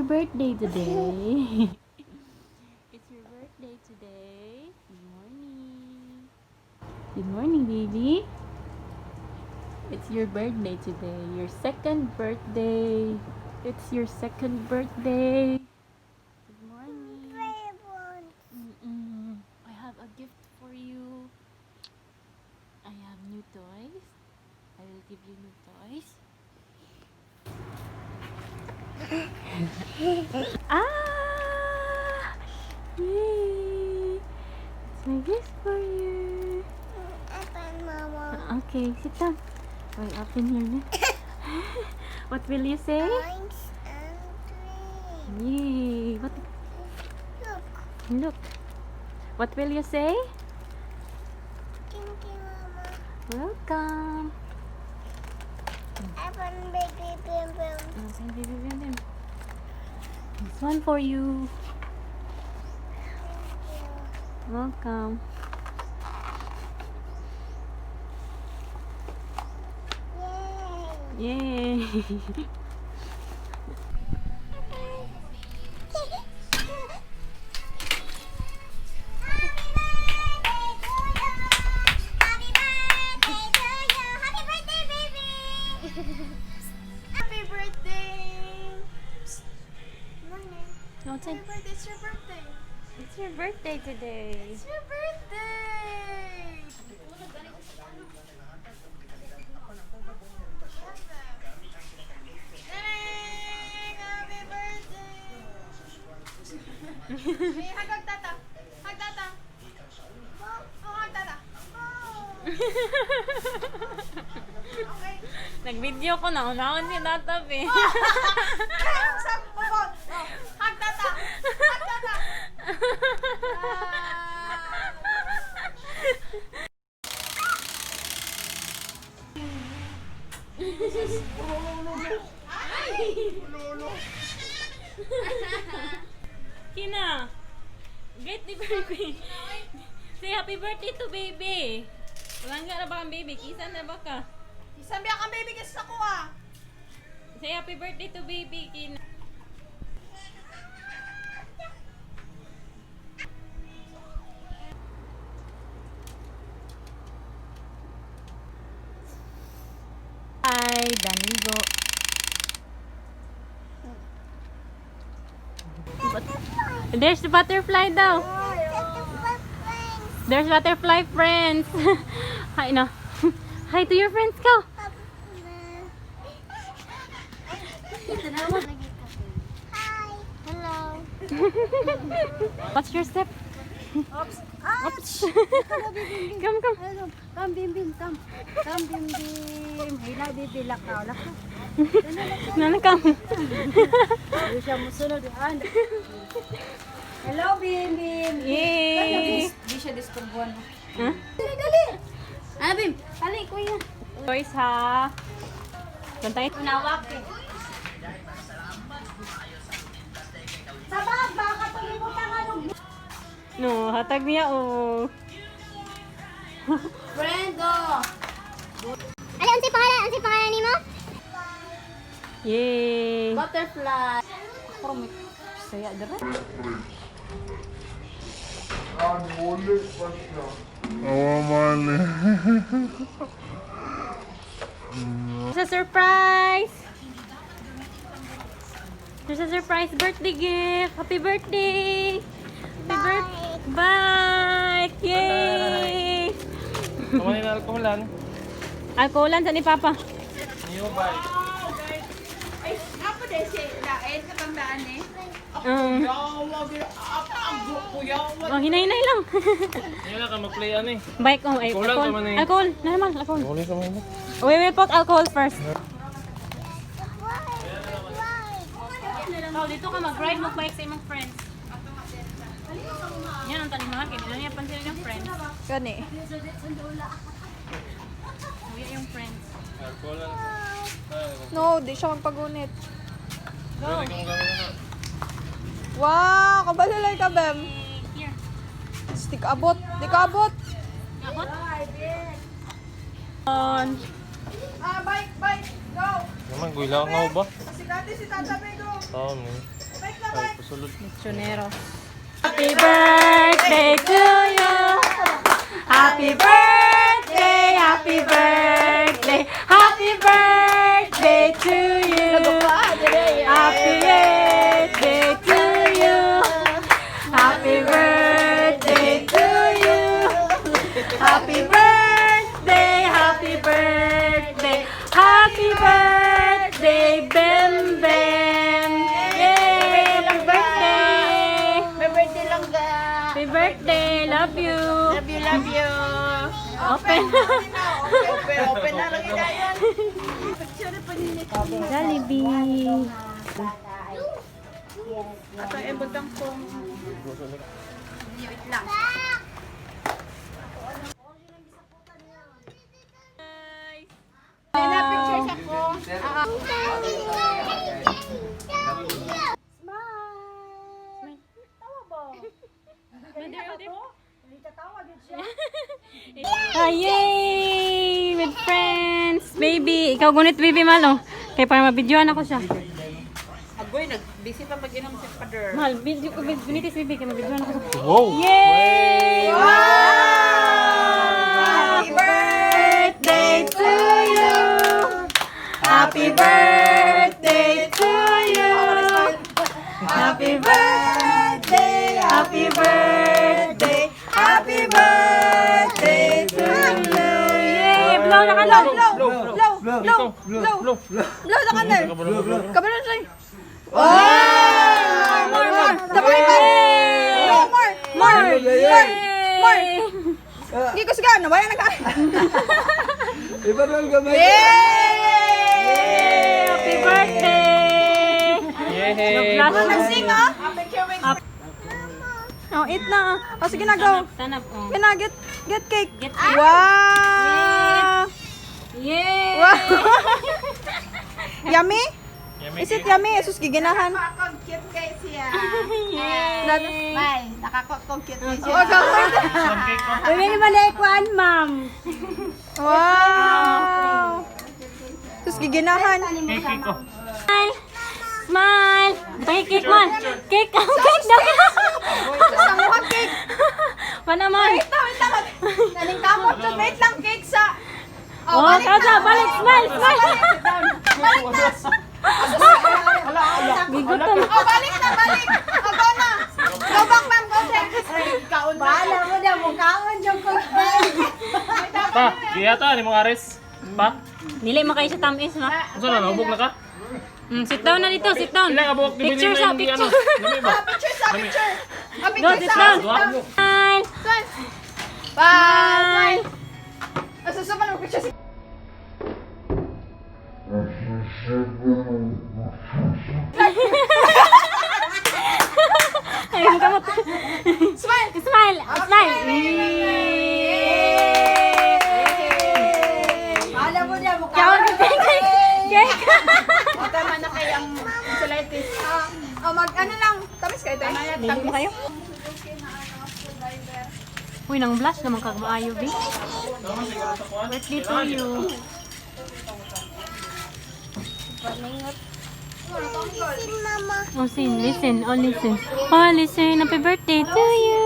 Birthday today. It's your birthday today. Good morning. Good morning, baby. It's your birthday today. Your second birthday. It's your second birthday. Good morning. I have a gift for you. I have new toys. I will give you new toys. Ah! Yay! It's my gift for you. Open, Mama. Okay, sit down. Wait, open here na. What will you say? Lines and three. Yay! What? Look. Look. What will you say? Thank you, Mama. Welcome. Open, baby, bim, bim. Okay, baby, bim, bim. This one for you. Thank you. Welcome. Yay. Yay! Happy birthday to you. Happy birthday to you. Happy birthday, baby. Happy birthday! Psst. Morning. Outside. Happy birthday. It's your birthday. It's your birthday today. It's your birthday! Dang! Happy birthday! Hey, hug, hug, tata. Hug, tata. Oh, hug, tata. Okay. Nag-video ko na. Unahon si Tata, eh. Sa oh, hug, tata. Hug, tata. Ah. Kina! Great ni birthday! Say happy birthday to baby! Walang na ba ang baby? Kisa na ba ka? Isang biyak ang baby kasi sa kuha. Say happy birthday to baby, Kina. Hi, Danigo. There's the butterfly daw. There's butterfly friends. Hi na. Hi to your friends, go. Hi. Hello. What's your step? Oops. Oops. Come, come. Come, Bim Bim, come. Come, Bim Bim. Hila, Bibi, lakaw, lakaw. Nana, come. Hindi siya musunod. Ah, hello, Bim Bim. Yay! Di siya disturbuan. Huh? Dali, dali. Ah, Bim. Dali, kuya. Toys, ha? Bantay. Nawak eh. Sabag, baka tulimutan ka nung No, hatag niya, oh. friend, oh. Ali, unsay pangalan? Unsay pangalan nimo? Yay! Butterfly. Ako, may saya dere. Ah, niwala pa siya. Oo, mali. There's a surprise! There's a surprise birthday gift! Happy birthday! Happy birthday! Bye! Yay! Kumain na alkoholan. Alkoholan sa ni Papa. New bike. Ay, nga po din siya. Lain, katandaan eh. Oh, hinay-hinay lang. Hindi na ka mag-play ano eh. Bike, oh, ay, Alkoholan alcohol. ka man eh. Alcohol, normal, alcohol. Huli ka man. We will put alcohol first. Oh, dito ka mag-ride, mag-bike sa imong friends. Yan ang tanim mga kaya niya pansin yung friends. Gani. Uwi yung friends. Alkoholan. No, di siya magpagunit. Go! Wow, kabalalay ka, Bem. Here. Di ka abot. Di ka abot. Abot? On. Ah, bike, bike. Go. Naman, guila nga ba? Kasi dati si Tata Bego. Tama. Be, Ay, pasulod. Lechonero. Happy birthday to you. Happy birthday, happy birthday, happy birthday to you. Happy birthday to you. Happy birthday to you. Happy birthday, happy birthday, happy birthday, Bem Bem. Yay! Happy birthday! May birthday lang ga. Happy birthday! Love you! Love you, love you. Open! Open, open na lang ina. Jollibee! Ato ibutang kong Ah, yay! With friends! Baby! Ikaw gunit baby malo. Kaya para mabidyoan ako siya. Agoy, nag-busy pa mag-inom si Father. Mahal, video ko, gunitis baby, kaya mabidyoan ako siya. Wow! Yay! Happy birthday to you! Happy birthday to you! Happy birthday, happy birthday, happy birthday to you! Yay! Blow na ka lang! Blow, blow, blow, blow, blow, blow sa kanil. Kabalo siya. More, more, more! Sabay pa. Yay! More, More! more, more. Yay! Hindi ko sigaw, nawala na ka. Iba lang gamay. Yay! Happy birthday! Yay! Nag-sing ah. Oh, eat na. Oh, sige na, go. Stand up, oh. Sige na, get cake. Get cake. Wow! Yay! Wow! Yummy? Yummy Is it yummy? Jesus, giginahan. Yay! Oh, go. Some cake ko. Uy, may malekuan, ma'am. Wow! Jesus, giginahan. Cake, cake ko. Smile! Smile! Ay, cake man! Cake! Ang cake daw! Sus, ang mukhang cake. Wala man! Wait lang, wait lang. Naning kamot jud. Wait lang, cake sa... Oh, balik kaza! na. Balik! Smile! Smile! Balik na. Bigutom! Oh, balik na, balik. Oh, go na. Go back, ma'am. Go back. Bahala mo na, mukhaon yung Pa, giyata ni mong Aris. Pa, Nilay mo kayo sa tamis, ma. unsa na nahubog na ka? Sit down na dito, sit down. Ilang abok ni Picture sa, picture. Ano, lami ba? Picture sa, picture. Oh, Go, picture sit sa. down. Dua. Smile! Bye. Smile! Oh, susuman mo picture si... Ayun, kamot. Smile. Smile! Smile! Yay! Bahala mo na, mukhaon. Kaon cake! Cake! Tama na kay ang insulitis. Oh, mag ano lang. Tamis kayo tayo. Tamis kayo? Uy, nang blush naman kag maayo, bi. Birthday to you. Oh, sing, listen, oh, listen. Oh, listen, happy birthday to you.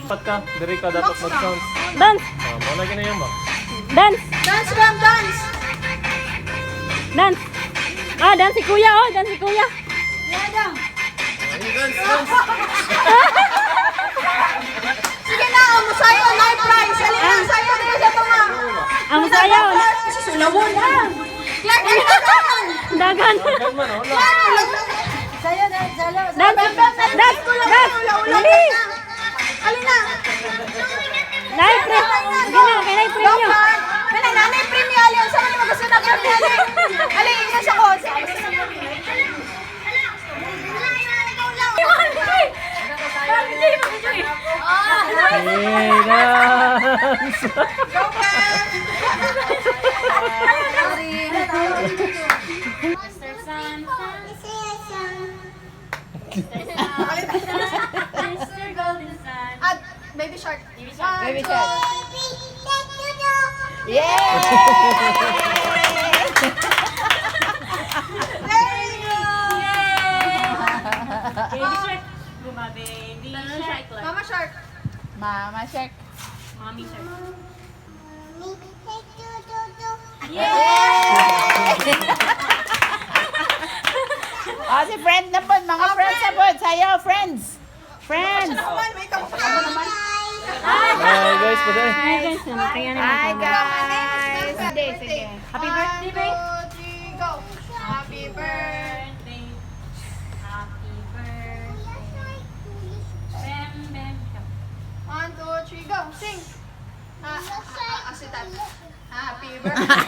Dapat ka, diri ka dapat mag-sound. Dance, Ah, mo na ginayon ba? dance, Dance, ma'am, dance. dance. Ah, dance si kuya, oh, dance si kuya. Sige na, oh, musayo, nine prize. Alin na, sayo, di ba siya tunga? Ang sayaw. Susulawon. Clark, ay, dagan. Dagan. Dagan man, wala. Clark, ulag. Sayo na, sayo. Dance, dance, dance. Ulag na. Alin na. Live pre. Sige na, kay live pre Go, niyo. Clark. Wala, nanay, premium, Ali. Ang sama niyo gusto na premium, Ali. Ali, isa siya ko. Hey, dance! Go, Clark. Mr. Sun, Mr. Golden Sun. At baby shark. Baby shark. Baby shark. There you go. Yay! Baby shark. Mama shark. Mama shark. Mommy shark. Mommy, say do do do. Oh, si friend na po. Mga friends na po. Sayo, friends. Friends. Naman, may kamukha mo naman. Hi guys, paday. Hi guys, kaya Hi, guys. Sige, sige. Happy birthday, One, babe. two, three, go. Happy birthday. Birthday. Happy birthday. Bem, bem. One, two, three, go. Sing. Ah, ah, ah, ah, si Tat. Happy birthday.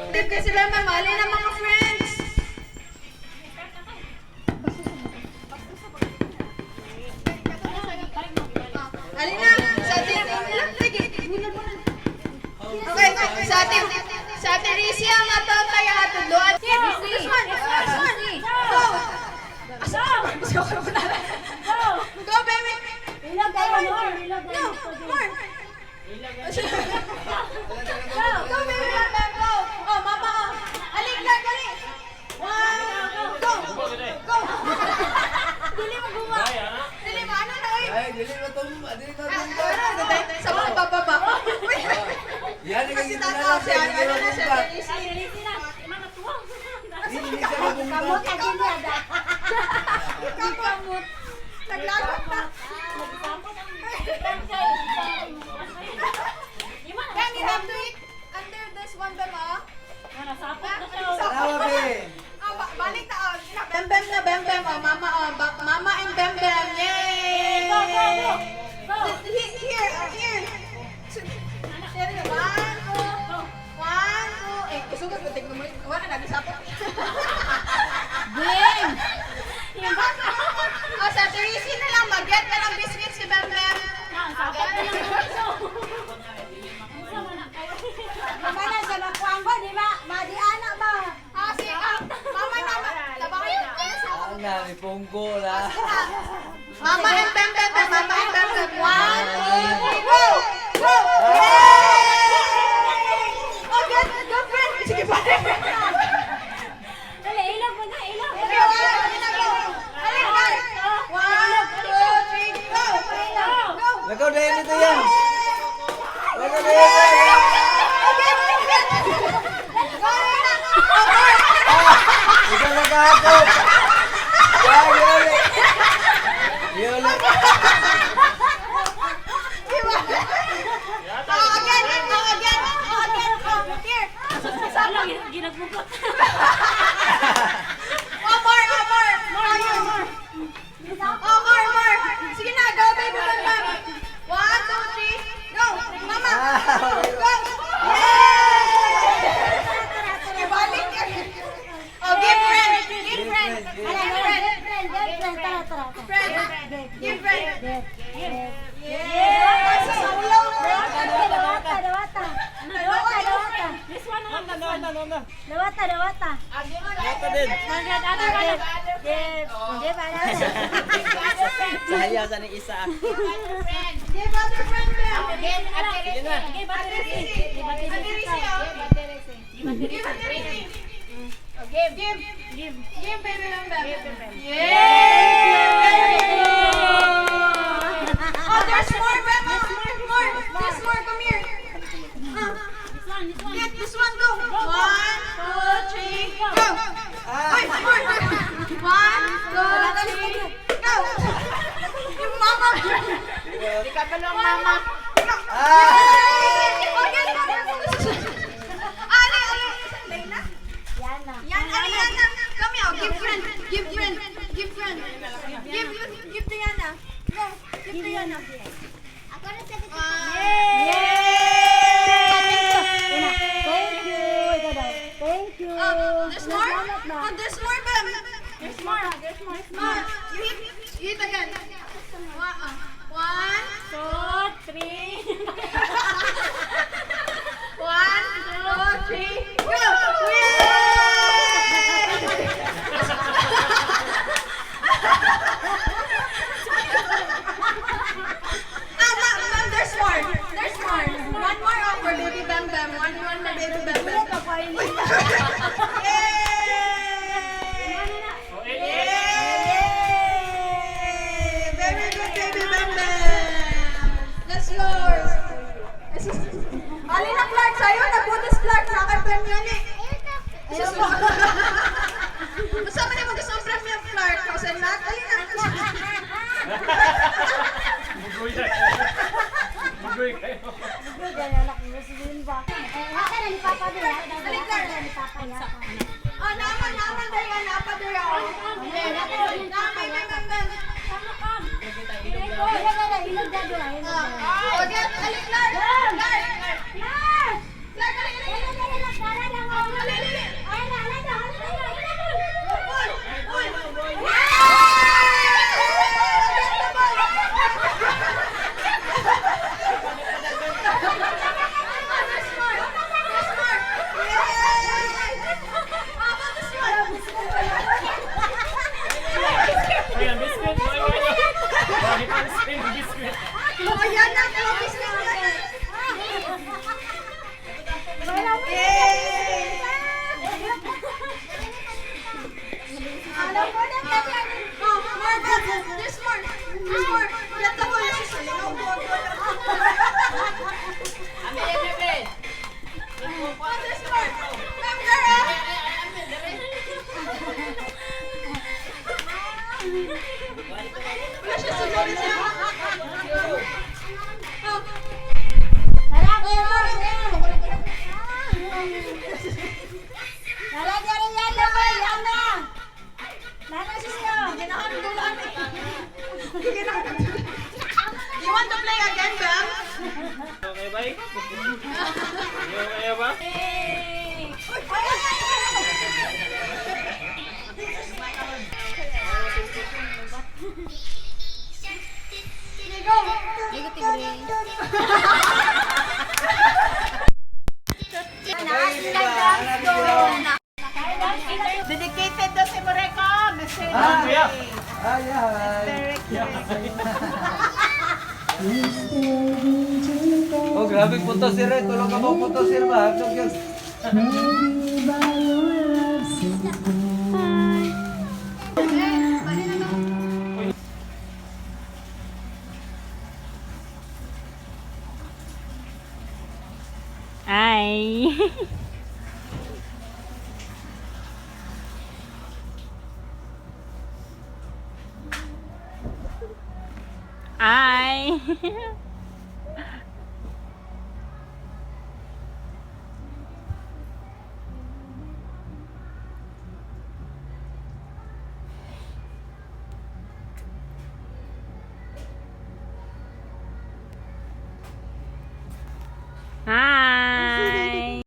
Tip kasi sila mamali ng mga friends. Alina, sa atin, sige. Okay, sa atin Rizia, ang atong tayo atudloan. This one, this one. Go. Go! Go, baby. Ilog kayo, more. Ilog No, kayo. more. Go, go, baby, go, go. Oh, mama, oh. Alik na, dali. One, go. Go. Dili mo gumawa. Dili mo, ano na, oy? Ay, dili na to, dili na Ah, tumba. ano na, sa mga bababa. Uy, Yan, kasi naging tataw siya. Ano na siya, Ay, dali sila. Mga tuwang. Dili siya mabumba. Kamot ka din niya. Da. Kamot. Naglagot na. Then you have to eat under this one, Bema. Nasapot na siya. Tawa, be. Ah, balik na, oh. Bem bem na, bem bem, oh. Mama, oh. Mama and bem bem. Yay! Go, go, go! Go! Here, here. Here, one, two, one, two. Eh, isugat ko, tignan mo. Wala, nagisapot. Game! Yung bata. Oh, sa Teresi na lang, mag-get na ng biscuit si Bem Bem. Nasapot na lang ito. Ang sama na kayo. Mama na sa makuang ko, di ba? Madiana ba? Ah, si, ah, mama na, tabangan na. Ang dami pungko la. Mama and Bem Bem, Bem, Mama and Bem Bem. One, two, three, go! Go! Yay! Oh, good, good friend. Sige, balik. Dali, ilog mo na, ilog. Okay, one, go. Balik, balik. One, two, three, go! Go! Lagaw dahil nito yan. Lagaw dahil. Okay, good. Go, Rina. Ikaw nagahakot. Yan, yan. Yun. Diba? Oh, again, oh, again, oh, again, oh, here. Wala, ginagbugot. One more, one more. More, more, more. Oh, more, more. Sige na, go, baby, bam, bam. One, two, three, go. Mama, go. Yay! Ibalik niya. Oh, give friend, give friend, give friend, Girlfriend, girlfriend, tara, tara. tara. friend, give friend. Give, give. Yeah! Sa ulaw na. Dawata, dawata. Dawata, dawata. This one na lang, this one. Dawata, dawata. Ito din. Margaret, other one. Give, give, ano? Saya sa ni isa. Give other friend, Bem. Give, give, Ate Rizzy. Give, Ate Rizzy. Ate Rizzy, oh. Give, Ate Rizzy. Give, Ate Rizzy. Give. Give. Give. Give, baby, bam, bam. Yay! Oh, there's more, Bema. More. There's more. Come here. Ah, This one, this one. get this one. Go. One, two, three, go. Ay, more. One, two, three, go. Yung mama. Di ka pa lang, mama. Ah! Yay! Okay, Ali, Ali. Lena? Yana. Yan, Ali, Yana. Come here. Give friend. Give friend. Give friend. Give, give to Yana. Go. Give to Yana. Ako na sa Thank you. Ikaw daw. Thank you. Oh, there's more? Salamat ba? Oh, there's more, Bem. There's more, there's more. Ah, you hit again. One, one, Two, three. One, two, three, go! Yay! Ah, ma'am, ma'am, there's more. There's more. One more oh, for baby Bam Bam. One more for baby Bam Bam. Yay! Wala siya sulod siya. Tara, Kuya Mo. Tara, dyan yan na ba? Yan na. Nana, siya. Ginahan dulaan eh. Ginahan dulaan. You want to play again, Bam? Okay, bye. Ayaw, ayaw ba? Hey! Sige, go! Dedicated daw si Moreko, Mr. Ah, Kuya. Hi, hi. Oh, grabe punto sir. Eh. Tulong ka mo punto sir ba? Hotdog yun. Ay. Ay.